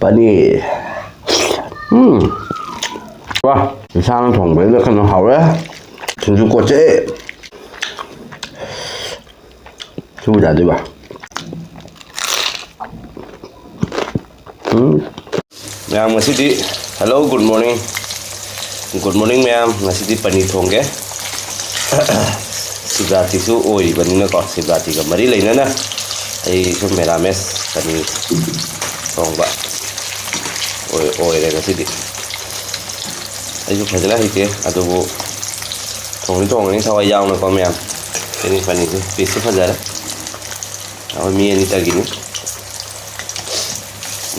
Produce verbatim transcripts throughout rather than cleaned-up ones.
ꯄꯅꯤꯔ꯫ ꯎꯝ꯫ ꯋꯥ, ꯏꯁꯥꯅ ꯊꯣꯡꯕꯩꯗ ꯀꯩꯅꯣ ꯍꯥꯎꯔꯦ꯫ ꯁꯤꯡꯖꯨ ꯀꯣꯠꯁꯦ꯫ ꯁꯤꯕꯨ ꯌꯥꯗꯣꯏꯕ꯫ ꯎꯝ꯫ ꯃꯌꯥꯝ, ꯉꯁꯤꯗꯤ, hello, good morning꯫ Good morning ꯃꯌꯥꯝ꯫ ꯉꯁꯤꯗꯤ ꯄꯅꯤꯔ ꯊꯣꯡꯒꯦ꯫ ꯁꯤꯕꯔꯥꯇ꯭ꯔꯤꯁꯨ ꯑꯣꯏꯔꯤꯕꯅꯤꯅꯀꯣ, ꯁꯤꯕꯔꯥꯇ꯭ꯔꯤꯒ ꯃꯔꯤ ꯂꯩꯅꯅ ꯑꯩꯁꯨ ꯃꯦꯔꯥꯃꯦꯁ ꯄꯅꯤꯔ ꯊꯣꯡꯕ ꯑꯣꯏ-, ꯑꯣꯏꯔꯦ ꯉꯁꯤꯗꯤ꯫ ꯑꯩꯁꯨ ꯐꯖꯅ ꯍꯩꯇꯦ, ꯑꯗꯨꯕꯨ ꯊꯣꯡꯗꯤ ꯊꯣꯡꯒꯅꯤ ꯊꯋꯥꯏ ꯌꯥꯎꯅꯀꯣ ꯃꯌꯥꯝ꯫ ꯄꯅꯤꯔ, ꯄꯅꯤꯔꯁꯦ ꯄꯤꯁꯁꯨ ꯐꯖꯔꯦ꯫ ꯑꯩꯈꯣꯏ ꯃꯤ ꯑꯅꯤꯇꯒꯤꯅꯤ꯫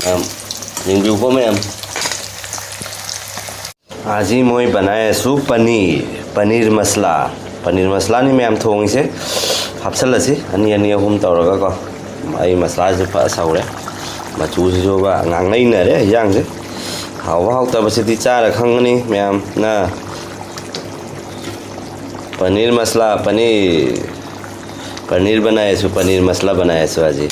ꯃꯌꯥꯝ ꯌꯦꯡꯕꯤꯌꯨꯀꯣ ꯃꯌꯥꯝ꯫ आज ही मोई बनाए सु पनीर, पनीर मसला, पनीर ꯃꯁꯂꯥꯅꯤ ꯃꯌꯥꯝ ꯊꯣꯡꯉꯤꯁꯦ꯫ ꯍꯥꯞꯆꯜꯂꯁꯤ ꯑꯅꯤ ꯑꯅꯤ ꯑꯍꯨꯝ ꯇꯧꯔꯒꯀꯣ꯫ ꯑꯩ ꯃꯁꯂꯥꯁꯦ ꯐꯖ ꯁꯧꯔꯦ꯫ ꯃꯆꯨꯁꯤꯁꯨꯕ ꯉꯥꯡꯅꯩꯅꯔꯦ ꯍꯤꯟꯖꯥꯡꯁꯦ꯫ ꯍꯥꯎꯕ ꯍꯥꯎꯇꯕꯁꯤꯗꯤ ꯆꯥꯔ ꯈꯪꯒꯅꯤ ꯃꯌꯥꯝꯅ꯫ पनीर मसला, पनीर, पनीर बनाए सु, पनीर मसला बनाए सु आज ही।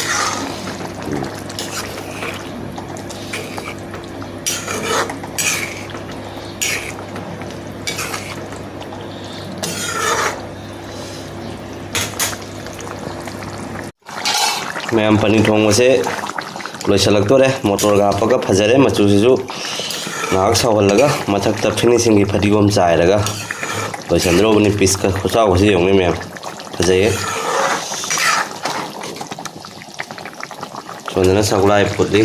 ꯃꯌꯥꯝ, ꯄꯅꯤꯔ ꯊꯣꯡꯕꯁꯦ ꯂꯣꯏꯁꯤꯜꯂꯛꯇꯣꯔꯦ꯫ ꯃꯣꯇꯣꯔꯒ ꯍꯥꯞꯄꯒ ꯐꯖꯔꯦ꯫ ꯃꯆꯨꯁꯤꯁꯨ ꯉꯥꯏꯍꯥꯛ ꯁꯧꯍꯜꯂꯒ ꯃꯊꯛꯇ ꯐꯤꯅꯤꯁꯤꯡꯒꯤ ꯐꯗꯤꯒꯣꯝ ꯆꯥꯏꯔꯒ ꯂꯣꯏꯁꯤꯟꯗ꯭ꯔꯣꯕꯅꯤ꯫ ꯄꯤꯁꯀ ꯈꯨꯆꯥꯎꯒꯁꯦ ꯌꯦꯡꯉꯨꯅꯦ ꯃꯌꯥꯝ, ꯐꯖꯩꯌꯦ꯫ ꯁꯣꯝꯗꯅ ꯁꯒꯣꯜꯍꯋꯥꯏ ꯐꯨꯠꯂꯤ꯫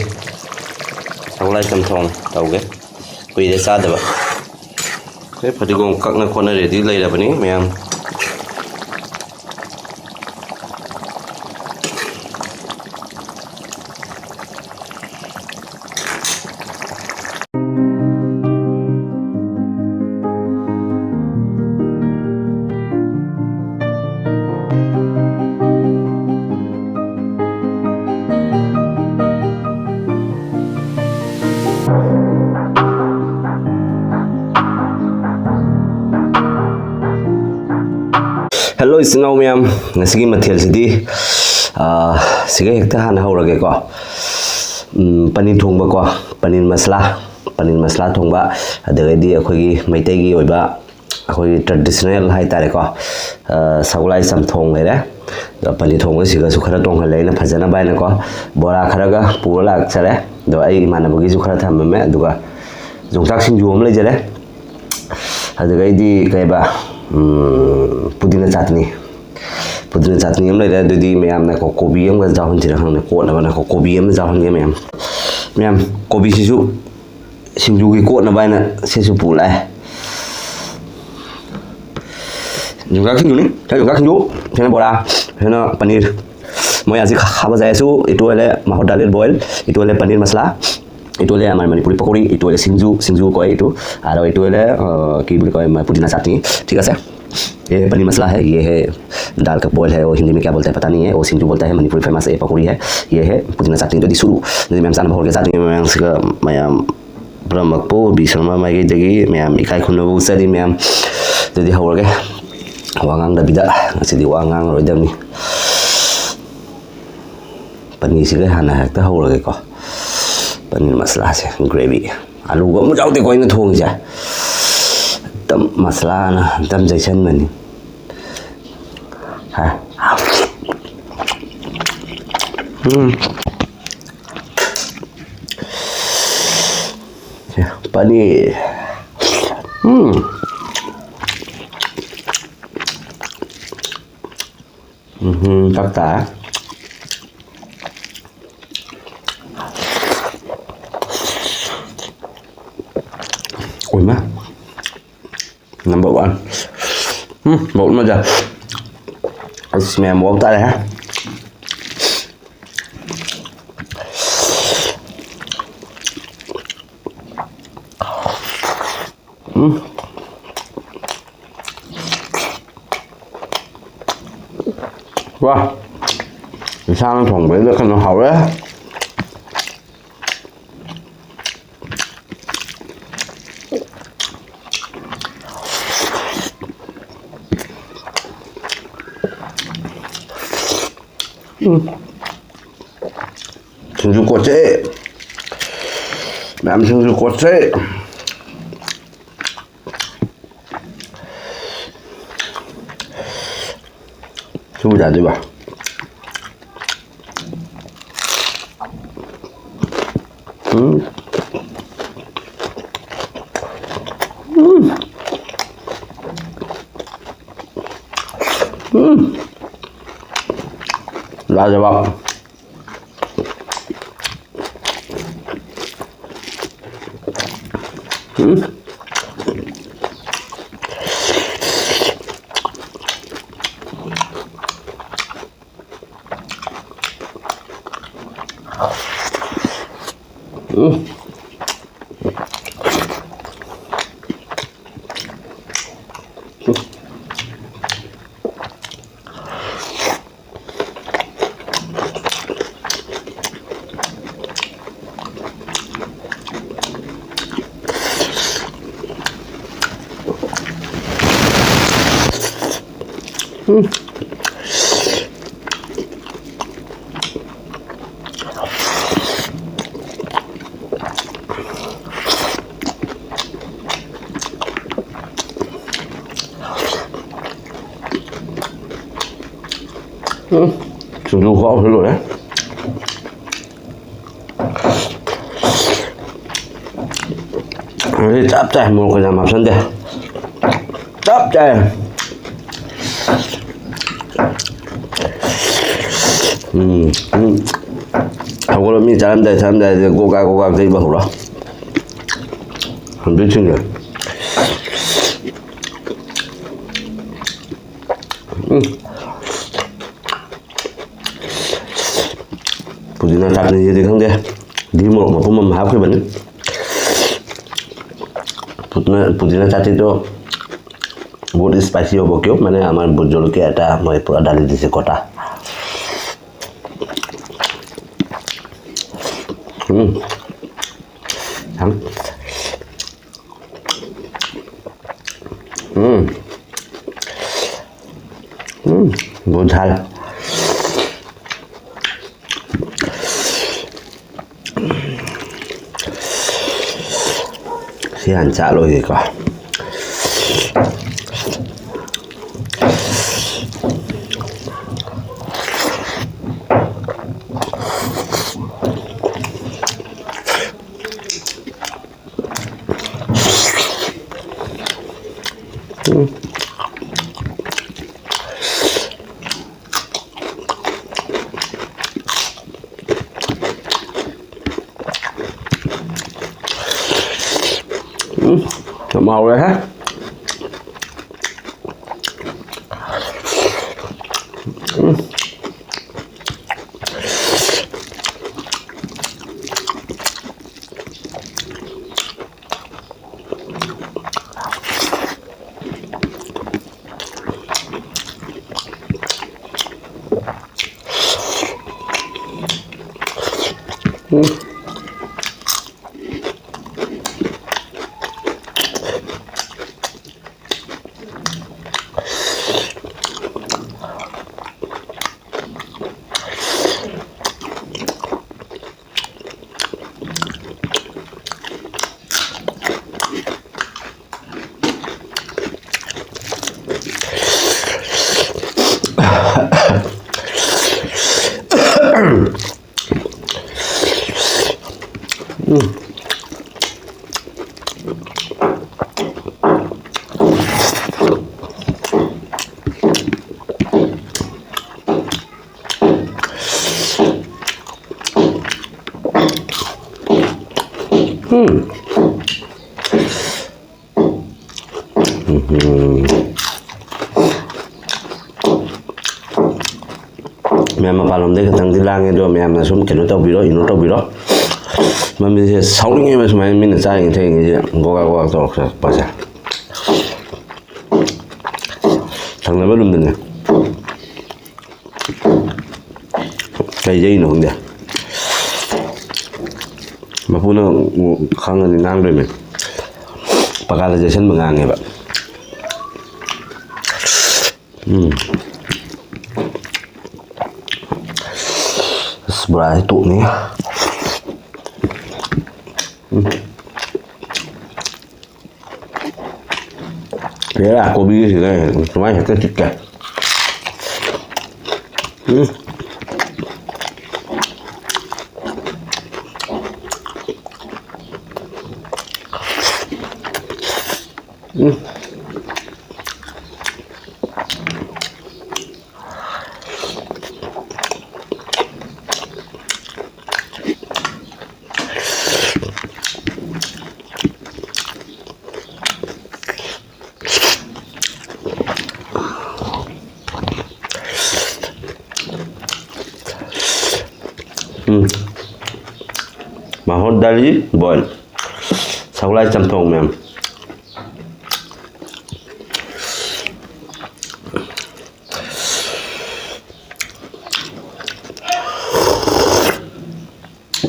ꯁꯒꯣꯜꯍꯋꯥꯏ ꯆꯝꯊꯣꯡ ꯇꯧꯒꯦ, ꯀꯨꯏꯔꯦ ꯆꯥꯗꯕ꯫ ꯑꯩꯈꯣꯏ ꯐꯗꯤꯒꯣꯝ ꯀꯛꯅ ꯈꯣꯠꯅ ꯔꯦꯗꯤ ꯂꯩꯔꯕꯅꯤ ꯃꯌꯥꯝ꯫ Hello ꯏꯆꯤꯟ ꯏꯅꯥꯎ ꯃꯌꯥꯝ, ꯉꯁꯤꯒꯤ ꯃꯊꯦꯜꯁꯤꯗꯤ, ꯑꯥ, ꯁꯤꯒ ꯍꯦꯛꯇ ꯍꯥꯟꯅ ꯍꯧꯔꯒꯦꯀꯣ꯫ ꯎꯝ, ꯄꯅꯤꯔ ꯊꯣꯡꯕꯀꯣ, ꯄꯅꯤꯔ ꯃꯁꯂꯥ, ꯄꯅꯤꯔ ꯃꯁꯂꯥ ꯊꯣꯡꯕ, ꯑꯗꯨꯗꯒꯤꯗꯤ ꯑꯩꯈꯣꯏꯒꯤ ꯃꯩꯇꯩꯒꯤ ꯑꯣꯏꯕ, ꯑꯩꯈꯣꯏꯒꯤ traditional ꯍꯥꯏꯇꯥꯔꯦꯀꯣ, ꯑ, ꯁꯒꯣꯜꯍꯋꯥꯏ ꯆꯝꯊꯣꯡ ꯂꯩꯔꯦ꯫ ꯑꯗꯣ ꯄꯅꯤꯔ ꯊꯣꯡꯕꯁꯤꯒꯁꯨ ꯈꯔ ꯇꯣꯡꯍꯜꯂꯦ ꯑꯩꯅ ꯐꯖꯅꯕ ꯍꯥꯏꯅꯀꯣ꯫ ꯕꯣꯔꯥ ꯈꯔꯒ ꯄꯨꯔ ꯂꯥꯛꯆꯔꯦ꯫ ꯑꯗꯣ ꯑꯩ ꯏꯃꯥꯟꯅꯕꯒꯤꯁꯨ ꯈꯔ ꯊꯝꯃꯝꯃꯦ꯫ ꯑꯗꯨꯒ ꯌꯣꯡꯆꯥꯛ ꯁꯤꯡꯖꯨ ꯑꯃ ꯂꯩꯖꯔꯦ꯫ ꯑꯗꯨꯗꯒꯤꯗꯤ ꯀꯩꯕ, ꯎꯝ, ꯄꯨꯗꯤꯅ ꯆꯥꯇꯅꯤ꯫ ꯄꯨꯗꯤꯅ ꯆꯥꯇꯅꯤ ꯑꯃ ꯂꯩꯔꯦ꯫ ꯑꯗꯨꯗꯤ ꯃꯌꯥꯝꯅꯀꯣ, ꯀꯣꯕꯤ ꯑꯃꯒ ꯌꯥꯎꯍꯟꯁꯤꯔ ꯈꯪꯗꯦ, ꯀꯣꯠꯅꯕꯅꯀꯣ, ꯀꯣꯕꯤ ꯑꯃ ꯌꯥꯎꯍꯟꯒꯦ ꯃꯌꯥꯝ꯫ ꯃꯌꯥꯝ, ꯀꯣꯕꯤꯁꯤꯁꯨ ꯁꯤꯡꯖꯨꯒꯤ ꯀꯣꯠꯅꯕ ꯍꯥꯏꯅ ꯁꯤꯁꯨ ꯄꯨ ꯂꯥꯛꯑꯦ꯫ ꯌꯣꯡꯆꯥꯛ ꯁꯤꯡꯖꯨꯅꯤ, ꯁꯤꯅ ꯌꯣꯡꯆꯥꯛ ꯁꯤꯡꯖꯨ, ꯁꯤꯅ ꯕꯣꯔꯥ, ꯁꯤꯅ ꯄꯅꯤꯔ꯫ মই আজি খা-, খাব যাই আছোঁ। এইটো হ'লে মাহৰ দালিৰ বইল, এইটো হ'লে পনীৰ মছলা, এইটো হ'লে আমাৰ মণিপুৰী পকৰী, এইটো হ'লে চিংজু, চিংজু কয় এইটো, আৰু এইটো হ'লে, আহ, কি বুলি কয়, আমাৰ পুদিনা চাটনি, ঠিক আছে? ये पनीर मसाला है, ये है दाल का बॉयल है, वो हिंदी में क्या बोलते हैं पता नहीं है, वो सिंजू बोलता है, मणिपुरी फेमस है, ये पकौड़ी है, ये है पुदीना चटनी। যদি শুরু, যদি ꯃꯌꯥꯝ ꯆꯥꯅꯕ ꯍꯧꯔꯒꯦ, ꯆꯥꯗ꯭ꯔꯤꯉꯩ ꯃꯌꯥꯝꯁꯤꯒ ꯃꯌꯥꯝ ꯄꯨꯝꯅꯃꯛꯄꯨ ꯕꯤ ꯁꯔꯃ ꯃꯥꯏꯀꯩꯗꯒꯤ ꯃꯌꯥꯝ ꯏꯀꯥꯏ ꯈꯨꯝꯅꯕ ꯎꯠꯆꯔꯤ꯫ ꯃꯌꯥꯝ ꯑꯗꯨꯗꯤ ꯍꯧꯔꯒꯦ꯫ ꯋꯥ ꯉꯥꯡꯗꯕꯤꯗ ꯉꯁꯤꯗꯤ ꯋꯥ ꯉꯥꯡꯉꯔꯣꯏꯗꯕꯅꯤ꯫ ꯄꯅꯤꯔꯁꯤꯒ ꯍꯥꯟꯅ ꯍꯦꯛꯇ ꯍꯧꯔꯒꯦꯀꯣ꯫ ꯄꯅꯤꯔ ꯃꯁꯂꯥꯁꯦ, ꯒ꯭ꯔꯦꯚꯤ꯫ ꯑꯂꯨꯒ ꯑꯃꯨꯛ ꯌꯥꯎꯗꯦꯀꯣ ꯑꯩꯅ ꯊꯣꯡꯉꯤꯁꯦ꯫ ꯑꯗꯨꯝ ꯃꯁꯂꯥꯅ ꯑꯗꯨꯝ ꯆꯥꯏꯁꯟꯕꯅꯤ꯫ ꯍꯥ꯫ ꯎꯝ꯫ ꯄꯅꯤꯔ꯫ ꯎꯝ꯫ ꯎꯝ, ꯆꯞ ꯆꯥꯔꯦ꯫ ꯎꯏꯃ꯫ Number one. ꯎꯝ, बहुत मजा꯫ ꯑꯁ, ꯃꯌꯥꯝ ꯃꯑꯣꯡ ꯇꯥꯔꯦ꯫ ꯎꯝ꯫ ꯋꯥ, ꯏꯁꯥꯅ ꯊꯣꯡꯕꯩꯗ ꯀꯩꯅꯣ ꯍꯥꯎꯔꯦ꯫ ꯎꯝ꯫ ꯁꯤꯡꯖꯨ ꯀꯣꯠꯁꯦ꯫ ꯃꯌꯥꯝ ꯁꯤꯡꯖꯨ ꯀꯣꯠꯁꯦ꯫ ꯁꯤꯕꯨ ꯌꯥꯗꯣꯏꯕ? ꯎꯝ꯫ ꯎꯝ꯫ ꯎꯝ꯫ ꯌꯥꯗꯕ꯫ ꯎꯝ꯫ ꯎꯝ꯫ ꯎꯝ, ꯁꯤꯡꯖꯨ ꯈꯨꯍꯥꯎꯁꯤ ꯂꯣꯏꯔꯦ꯫ ꯑꯗꯨꯗꯤ ꯆꯞ ꯆꯥꯏ, ꯃꯣꯔꯣꯛꯀ ꯌꯥꯝ ꯍꯥꯞꯆꯟꯗꯦ, ꯆꯞ ꯆꯥꯏ꯫ ꯎꯝ, ꯎꯝ꯫ ꯍꯧꯒꯠꯂꯣ, ꯃꯤ ꯆꯥꯔꯝꯗꯥꯏ, ꯆꯥꯔꯝꯗꯥꯏꯗ ꯒꯣꯒꯥ ꯒꯣꯒꯥ ꯇꯩꯕ ꯍꯧꯔꯣ꯫ ꯍꯧꯖꯤꯛ ꯁꯤꯡꯖꯨ꯫ ꯎꯝ꯫ ꯄꯨꯗꯤꯅꯥ ꯆꯥꯇꯅꯤꯁꯤꯗꯤ ꯈꯪꯗꯦ꯫ ꯗꯤ ꯃꯣꯔꯣꯛ ꯃꯄꯨꯝ ꯑꯃ ꯍꯥꯞꯈꯤꯕꯅꯤ꯫ ꯄꯨꯗꯤꯅꯥ, ꯄꯨꯗꯤꯅꯥ ꯆꯥꯇꯅꯤꯗꯣ ꯕꯍꯨꯠ ꯏꯁꯄꯥꯏꯁꯤ ꯍꯣꯕ ꯀ꯭ꯌꯣ? মানে আমাৰ ভোট জলকীয়া এটা মই পূৰা ঢালি দিছোঁ কটা। উম। খাম। উম। উম, বহুত ঝাল। ꯁꯤ ꯍꯥꯟꯅ ꯆꯥ ꯂꯣꯏꯒꯦꯀꯣ꯫ ꯎꯝ꯫ ꯎꯝ, ꯌꯥꯝ ꯍꯥꯎꯔꯦꯍꯦ꯫ ꯎꯝ꯫ ꯎꯝ꯫ ꯎꯝ꯫ ꯎꯝ꯫ ꯃꯌꯥꯝ ꯃꯄꯥꯟꯂꯣꯝꯗꯩ ꯈꯤꯇꯪꯗꯤ ꯂꯥꯡꯉꯦ, ꯑꯗꯣ ꯃꯌꯥꯝꯅ ꯁꯨꯝ ꯀꯩꯅꯣ ꯇꯧꯕꯤꯔꯣ, ignore ꯇꯧꯕꯤꯔꯣ꯫ ꯃꯃꯤꯁꯦ ꯁꯥꯎꯅꯤꯡꯉꯦꯕ, ꯁꯨꯃꯥꯏꯅ ꯃꯤꯅ ꯆꯥꯔꯤꯉꯩ ꯊꯛꯏꯉꯩꯁꯦ ꯒꯣꯒꯥ ꯒꯣꯒꯥ ꯇꯧꯔꯛꯄꯁꯦ꯫ ꯊꯪꯅꯕ ꯔꯨꯝꯗꯅꯦ꯫ ꯀꯩꯗꯩꯅꯣ ꯈꯪꯗꯦ꯫ ꯃꯄꯨꯅ ꯈꯪꯉꯗꯤ ꯉꯥꯡꯗꯣꯏꯅꯦ꯫ ꯄꯀꯥꯗ ꯆꯦꯁꯟꯕ ꯉꯥꯡꯉꯦꯕ꯫ ꯎꯝ꯫ ꯑꯁ, ꯕꯣꯔꯥꯁꯦ ꯇꯣꯞꯅꯤ꯫ ꯎꯝ꯫ ꯄꯦꯔꯥ ꯀꯣꯕꯤꯁꯤꯒ ꯁꯨꯃꯥꯏꯅ ꯍꯦꯛꯇ ꯆꯤꯛꯀꯦ꯫ ꯎꯝ꯫ ꯎꯝ꯫ ꯎꯝ꯫ ꯃꯍꯣꯔ ꯗꯥꯂꯤ ꯕꯣꯏꯜ꯫ ꯁꯒꯣꯜꯍꯋꯥꯏ ꯆꯝꯊꯣꯡ ꯃꯌꯥꯝ꯫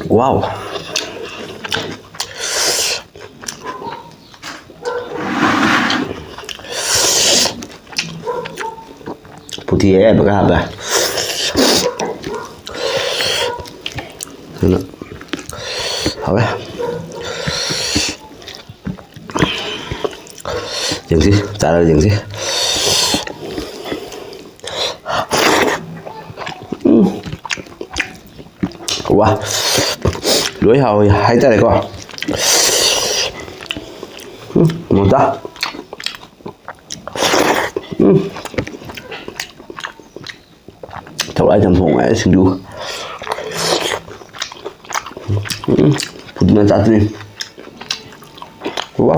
ꯋꯥꯎ꯫ ꯄꯨꯊꯤ ꯑꯌꯥꯏꯕꯒ ꯍꯥꯞꯄꯦ꯫ ꯑꯗꯨꯅ ꯍꯥꯎꯋꯦ꯫ ꯌꯦꯡꯁꯤ, ꯆꯥꯔꯒ ꯌꯦꯡꯁꯤ꯫ ꯎꯝ꯫ ꯋꯥ, ꯂꯣꯏ ꯍꯥꯎꯋꯤ ꯍꯥꯏꯇꯥꯔꯦꯀꯣ꯫ ꯎꯝ, ꯃꯣꯖꯥ꯫ ꯎꯝ꯫ ꯊꯋꯥꯏ ꯆꯝꯊꯣꯡ ꯍꯥꯏꯔ ꯁꯤꯡꯖꯨ꯫ ꯎꯝ, ꯄꯨꯗꯤꯅ ꯆꯥꯇ꯭ꯔꯤ꯫ ꯋꯥ꯫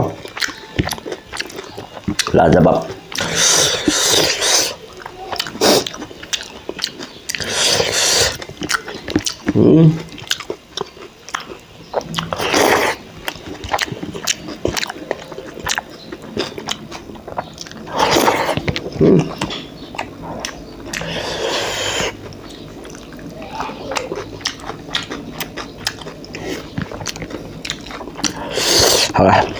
ꯂꯥꯖꯕ꯫ ꯎꯝ꯫ ꯎꯝ꯫ ꯍꯥꯎꯔꯦ꯫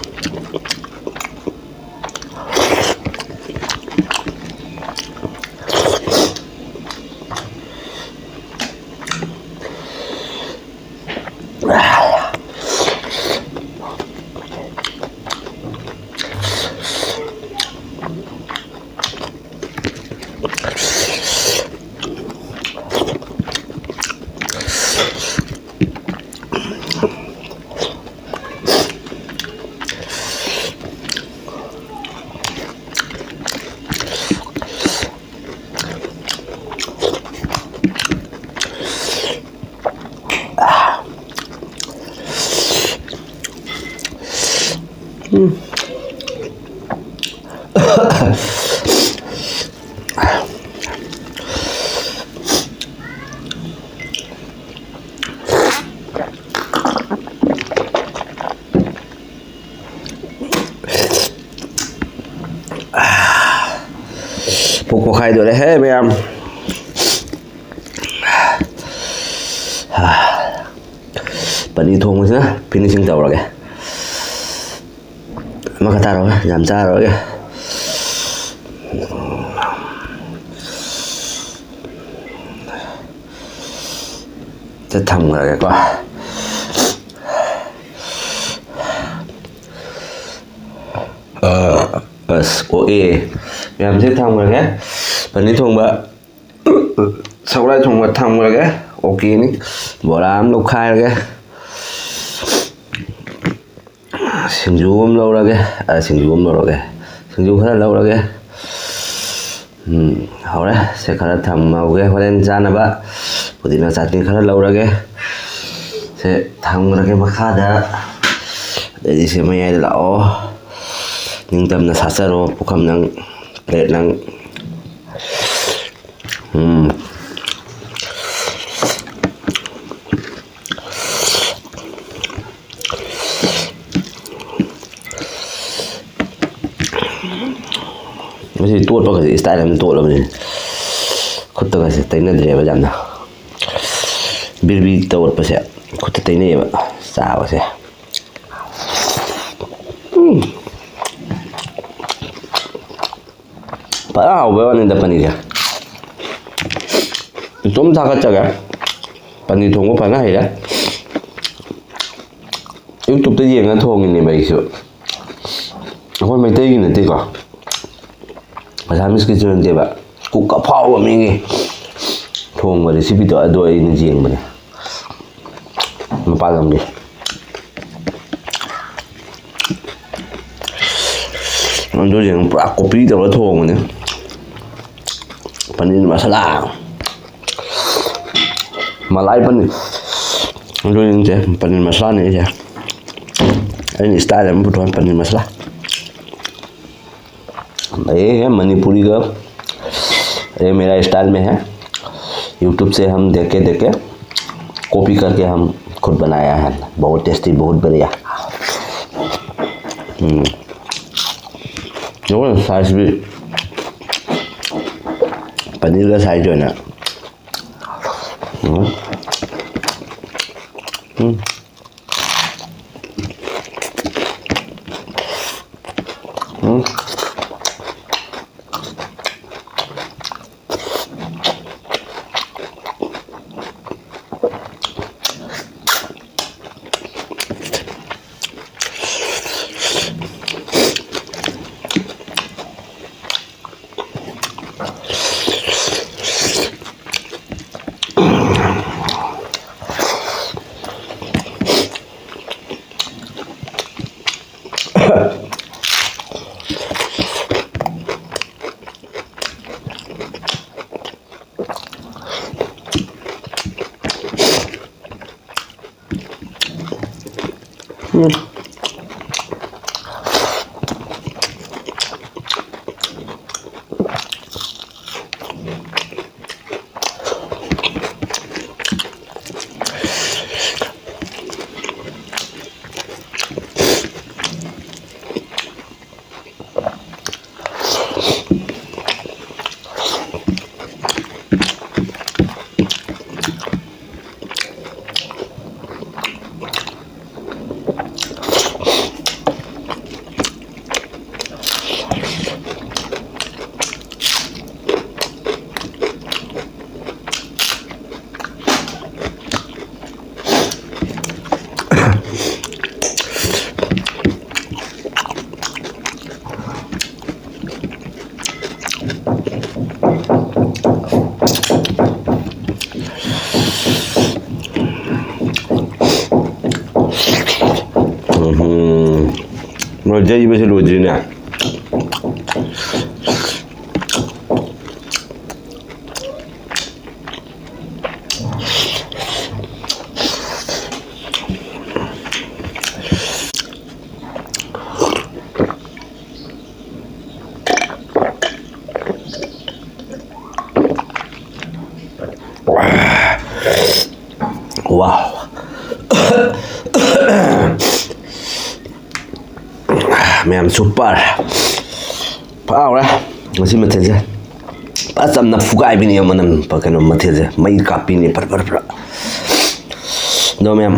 ꯎꯝ꯫ ꯄꯨꯛ ꯄꯣꯛꯈꯥꯏꯗꯣꯔꯦꯍꯦ ꯃꯌꯥꯝ꯫ ꯄꯅꯤꯔ ꯊꯣꯡꯕꯁꯤꯅ finishing ꯇꯧꯔꯒꯦ꯫ ꯑꯃꯈꯛ ꯆꯥꯔꯣꯏ, ꯌꯥꯝ ꯆꯥꯔꯣꯏꯒꯦ꯫ ꯁꯤ ꯊꯝꯈ꯭ꯔꯒꯦꯀꯣ꯫ ꯑꯁ, ꯑꯣꯛꯑꯦ꯫ ꯃꯌꯥꯝꯁꯦ ꯊꯝꯈ꯭ꯔꯒꯦ꯫ ꯄꯅꯤꯔ ꯊꯣꯡꯕ, ꯁꯒꯣꯜ ꯍꯋꯥꯏ ꯊꯣꯡꯕ ꯊꯝꯈ꯭ꯔꯒꯦ꯫ ꯑꯣꯀꯦꯅꯤ꯫ ꯕꯣꯔꯥ ꯑꯃ ꯂꯧꯈꯥꯏꯔꯒꯦ꯫ ꯁꯤꯡꯖꯨ ꯑꯃ ꯂꯧꯔꯒꯦ꯫ ꯑ, ꯁꯤꯡꯖꯨ ꯑꯃ ꯂꯧꯔꯒꯦ꯫ ꯁꯤꯡꯖꯨ ꯈꯔ ꯂꯧꯔꯒꯦ꯫ ꯎꯝ, ꯍꯧꯔꯦ꯫ ꯁꯦ ꯈꯔ ꯊꯝꯍꯧꯒꯦ ꯍꯣꯔꯦꯟ ꯆꯥꯅꯕ꯫ ꯄꯨꯗꯤꯅꯥ ꯆꯥꯇꯅꯤ ꯈꯔ ꯂꯧꯔꯒꯦ꯫ ꯁꯦ ꯊꯝꯈ꯭ꯔꯒꯦ ꯃꯈꯥꯗ꯫ ꯑꯗꯩꯗꯤ ꯁꯦ ꯃꯌꯥꯏꯗ ꯂꯥꯛꯑꯣ꯫ ꯅꯤꯡꯇꯝꯅ ꯁꯥꯠꯆꯔꯣ ꯄꯨꯈꯝ ꯅꯪ, plate ꯅꯪ꯫ ꯎꯝ꯫ ꯃꯁꯤ ꯇꯣꯠꯄꯒꯁꯦ style ꯑꯃ ꯇꯣꯠꯂꯕꯅꯤ꯫ ꯈꯨꯠꯇꯒꯁꯦ ꯇꯩꯅꯗ꯭ꯔꯦꯕ ꯌꯥꯝꯅ꯫ ꯕꯤꯔꯕꯤ ꯇꯧꯔꯛꯄꯁꯦ ꯈꯨꯠꯇ ꯇꯩꯅꯩꯌꯦꯕ ꯆꯥꯕꯁꯦ꯫ ꯎꯝ꯫ ꯐꯖꯅ ꯍꯥꯎꯕꯩ ꯋꯥꯅꯤꯗ ꯄꯅꯤꯔꯁꯦ꯫ ꯏꯇꯣꯝ ꯊꯥꯒꯠꯆꯒꯦ꯫ ꯄꯅꯤꯔ ꯊꯣꯡꯕ ꯐꯖꯅ ꯍꯩꯔꯦ꯫ YouTube-ꯇ ꯌꯦꯡꯉ ꯊꯣꯡꯉꯤꯅꯦꯕ ꯑꯩꯁꯨ꯫ ꯑꯩꯈꯣꯏ ꯃꯩꯇꯩꯒꯤ ꯅꯠꯇꯦꯀꯣ꯫ Assamese-ꯀꯤꯁꯨ ꯅꯠꯇꯦꯕ꯫ Cook ꯑꯐꯥꯎꯕ ꯃꯤꯒꯤ ꯊꯣꯡꯕ recipe-ꯗꯣ ꯑꯗꯨ ꯑꯩꯅ ꯌꯦꯡꯕꯅꯦ꯫ ꯃꯄꯥꯟ ꯂꯝꯒꯤ꯫ ꯑꯗꯨ ꯌꯦꯡꯉꯨ, ꯄꯨꯔꯥ copy ꯇꯧꯔ ꯊꯣꯡꯕꯅꯦ꯫ ꯄꯅꯤꯔ ꯃꯁꯥꯂꯥ, ꯃꯂꯥꯏ ꯄꯅꯤꯔ꯫ ꯑꯗꯨ ꯌꯦꯡꯁꯦ, ꯄꯅꯤꯔ ꯃꯁꯥꯂꯥꯅꯦ ꯑꯩꯁꯦ꯫ इन स्टाइल में भुटवान पनीर मसाला। ये है मणिपुरी का, ये मेरा स्टाइल में है। YouTube से हम देख के, देख के कॉपी करके हम खुद बनाया है। बहुत टेस्टी, बहुत बढ़िया। हम्म। देखो ना, साइज भी, पनीर का साइज जो है ना, हम्म। हम्म। हम्म। ꯎꯝꯍꯨꯝ꯫ ꯃꯣꯏ ꯌꯩꯕꯁꯦ ꯂꯣꯏꯗ꯭ꯔꯤꯅꯦ꯫ ꯃꯌꯥꯝ super ꯐꯥꯎꯔꯦ ꯉꯁꯤ ꯃꯊꯦꯜꯁꯦ꯫ ꯐꯖꯅ ꯐꯨꯒꯥꯏꯕꯤꯅꯤ ꯃꯅꯝ ꯀꯩꯅꯣ ꯃꯊꯦꯜꯁꯦ ꯃꯩ ꯀꯥꯞꯄꯤꯅꯤ ꯐꯔ ꯐꯔ ꯐꯔ꯫ ꯑꯗꯣ ꯃꯌꯥꯝ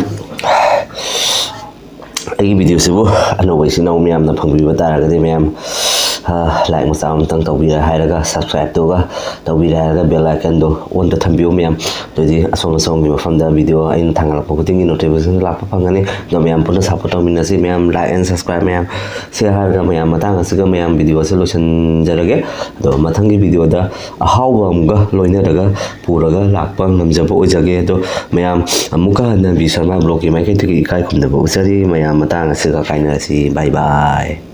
ꯑꯩꯒꯤ videoꯁꯤꯕꯨ ꯑꯅꯧꯕ ꯏꯆꯤꯟ ꯏꯅꯥꯎ ꯃꯌꯥꯝꯅ ꯐꯪꯕꯤꯕ ꯇꯥꯔꯒꯗꯤ ꯃꯌꯥꯝ like ꯃꯆꯥ ꯑꯃꯇꯪ ꯇꯧꯕꯤꯔꯦ ꯍꯥꯏꯔꯒ subscribeꯇꯨꯒ ꯇꯧꯕꯤꯔꯦ ꯍꯥꯏꯔꯒ bell iconꯗꯣ onꯇ ꯊꯝꯕꯤꯌꯨ ꯃꯌꯥꯝ꯫ ꯑꯗꯨꯗꯤ ꯑꯁꯣꯝ ꯑꯁꯣꯝꯒꯤ ꯃꯐꯝꯗ video ꯑꯩꯅ ꯊꯥꯡꯒꯠꯂꯛꯄ ꯈꯨꯗꯤꯡꯒꯤ notification ꯂꯥꯛꯄ ꯐꯪꯒꯅꯤ꯫ ꯑꯗꯣ ꯃꯌꯥꯝ ꯄꯨꯟꯅ support ꯇꯧꯃꯤꯟꯅꯁꯤ ꯃꯌꯥꯝ like and subscribe ꯃꯌꯥꯝ꯫ ꯁꯤ ꯍꯥꯏꯔꯒ ꯃꯌꯥꯝ ꯃꯇꯥꯡ ꯑꯁꯤꯒ ꯃꯌꯥꯝ videoꯁꯦ ꯂꯣꯏꯁꯤꯟꯖꯔꯒꯦ꯫ ꯑꯗꯣ ꯃꯊꯪꯒꯤ videoꯗ ꯑꯍꯥꯎꯕ ꯑꯃꯒ ꯂꯣꯏꯅꯔꯒ ꯄꯨꯔꯒ ꯂꯥꯛꯄ ꯉꯝꯖꯕ ꯑꯣꯏꯖꯒꯦ꯫ ꯑꯗꯣ ꯃꯌꯥꯝ ꯑꯃꯨꯛꯀ ꯍꯟꯅ ꯕꯤ ꯁꯔꯃ vlogꯀꯤ ꯃꯥꯏꯀꯩꯗꯒꯤ ꯏꯀꯥꯏ ꯈꯨꯝꯅꯕ ꯎꯠꯆꯔꯤ꯫ ꯃꯌꯥꯝ ꯃꯇꯥꯡ ꯑꯁꯤꯒ ꯀꯥꯏꯅꯔꯁꯤ꯫ Bye bye꯫